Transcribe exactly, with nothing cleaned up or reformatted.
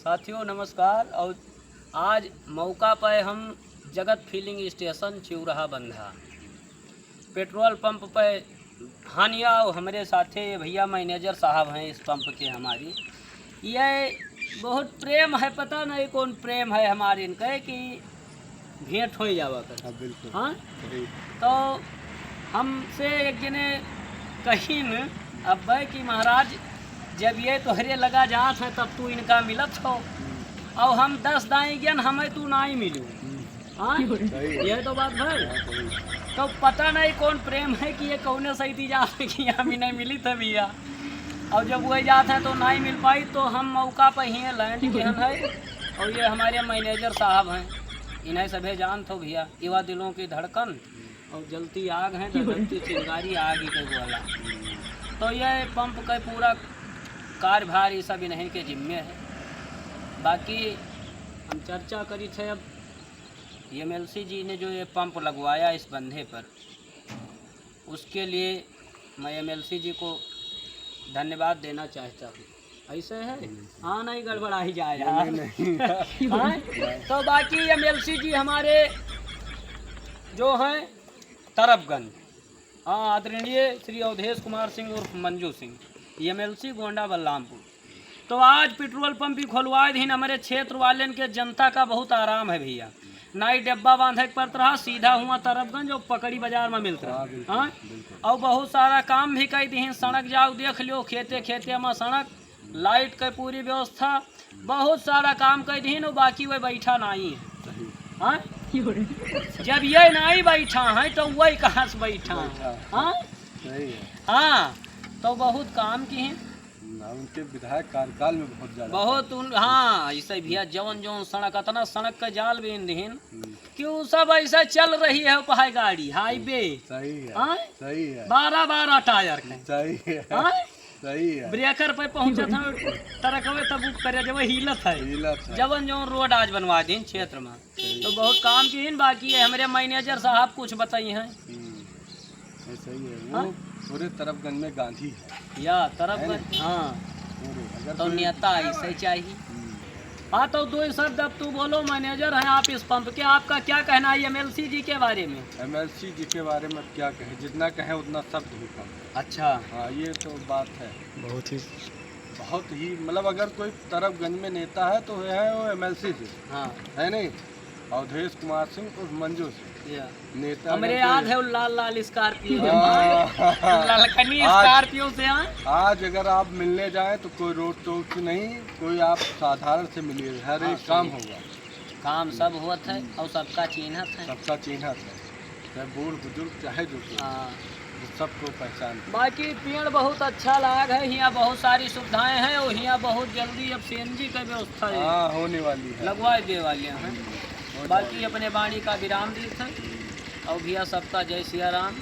साथियों नमस्कार। और आज मौका पे हम जगत फिलिंग स्टेशन चिउरहा बंधा पेट्रोल पंप पे हन या और हमरे साथे ये भैया मैनेजर साहब हैं इस पंप के हमारी। ये बहुत प्रेम है, पता नहीं कौन प्रेम है हमारे इनके कि भेंट हो जावा कर। हाँ, बिल्कुल। हाँ? सही। तो हमसे एक जने कहिन अब्बे कि महाराज, जब ये तोहरे लगा जात हैं, तब तू इनका मिलत हो। हम्म। और हम दस दाई गन, हमें तू नाई मिलू। हम्म। हाँ? सही है। ये तो बात भाई। हाँ, सही। तो पता नहीं कौन प्रेम है कि ये कौने सही थी जा कि हम इन्हें मिली थे भैया। और जब वही जात है तो नाई मिल पाई, तो हम मौका पर ही लैंड किहन है। और ये हमारे मैनेजर साहब हैं, इन्हें सभे जानत हो भैया, युवा दिलों की धड़कन। और जलती आग है, धधकती चिंगारी, आग ही के गोला। तो ये पंप का पूरा कार्यभार ये सब इन्हीं के जिम्मे है। बाकी हम चर्चा करी थे, अब एमएलसी जी ने जो ये पंप लगवाया इस बंधे पर, उसके लिए मैं एमएलसी जी को धन्यवाद देना चाहता हूँ। ऐसे है? हम्म। हाँ, नहीं गड़बड़ाई जाए यार। नहीं, नहीं। हाँ? तो बाकी एमएलसी जी हमारे जो हैं तरबगंज, हाँ, आदरणीय श्री अवधेश कुमार सिंह उर्फ मंजू सिंह, एमएलसी गोंडा बलरामपुर। तो आज पेट्रोल पंप भी खोलवाए दीन, हमारे क्षेत्र वालेन के जनता का बहुत आराम है भैया। नाई डब्बा बांधे के पड़त रहा, सीधा हुआ तरबगंज और पकड़ी बाजार में मिलत रहा। हाँ, बिल्कुल, हाँ? बिल्कुल। और बहुत सारा काम भी कई दीन, सड़क जाओ देख लियो, खेते खेते में सड़क, लाइट के पूरी व्यवस्था, बहुत सारा काम कई दीन, और बाकी वह बैठा नहीं है। सही। हाँ? जब ये नहीं बैठा है तो वही कहाँ से बैठा है? बैठा। हाँ? सही है। हाँ, तो बहुत काम किहिन। ना, उनके विधायक कार्यकाल में बहुत ज्यादा बहुत काम। उन, हाँ, ऐसे भैया जवन जवन सड़क, इतना सड़क का जाल बीन दीन हम्म। कि वो सब ऐसा चल रही है, पहाड़ गाड़ी, हाईवे। सही है, हाँ? सही है। बारह बारह टायर के। सही है। हाँ? सही है। ब्रेकर पे पहुंचत है, ट्रकवे तब उ करे जब हिलत है। हिलत है। जवन जवन रोड आज बनवा दीन क्षेत्र में। सही। तो बहुत काम किहिन, बाकी ये हमरे मैनेजर साहब कुछ बताई हैं। हम्म, ये सही है। वो हाँ? पूरे तरबगंज में गांधी है। या तरबगंज, है ना? हाँ। पूरे, अगर तो कोई नेता ऐसे चाहिए। हम्म। हाँ, तो दो ही शब्द अब तू बोलो, मैनेजर हैं आप इस पंप के, आपका क्या कहना है एमएलसी जी के बारे में? एमएलसी जी के बारे में क्या कहें, जितना कहें उतना शब्द ही कम। अच्छा। हाँ, ये तो बात है। बहुत ही बहुत ही, मतलब, अगर कोई तरबगंज में नेता है, तो है वो एमएलसी जी। हाँ। है नहीं? अवधेश कुमार सिंह उर्फ मंजू सिंह। या। नेता हमरे अगर याद कोई है वो लाल लाल स्कॉर्पियो। हाँ। ललकनी आज स्कॉर्पियो से, हाँ। आज अगर आप मिलने जाएं, तो कोई रोक टोक नहीं, कोई आप साधारण से मिलिए, हर हाँ, एक काम सही। होगा। काम सब होत है हम्म। और सबका चिन्हत है। सबका चिन्हत है, चाहे बूढ़ बुजुर्ग, चाहे जो कोई, हाँ। जो सबको पहचान। बाकी पेड़ बहुत अच्छा लाग है, हियाँ बहुत सारी सुविधाएं हैं और हियाँ बहुत जल्दी अब सीएनजी का व्यवस्था है। हाँ, होने वाली है। लगवाए दे वाले हैं। हम्म, हो बाकी जाएगा। अपने वाणी का विराम दीत है। हम्म। और भैया सबका जय सिया राम।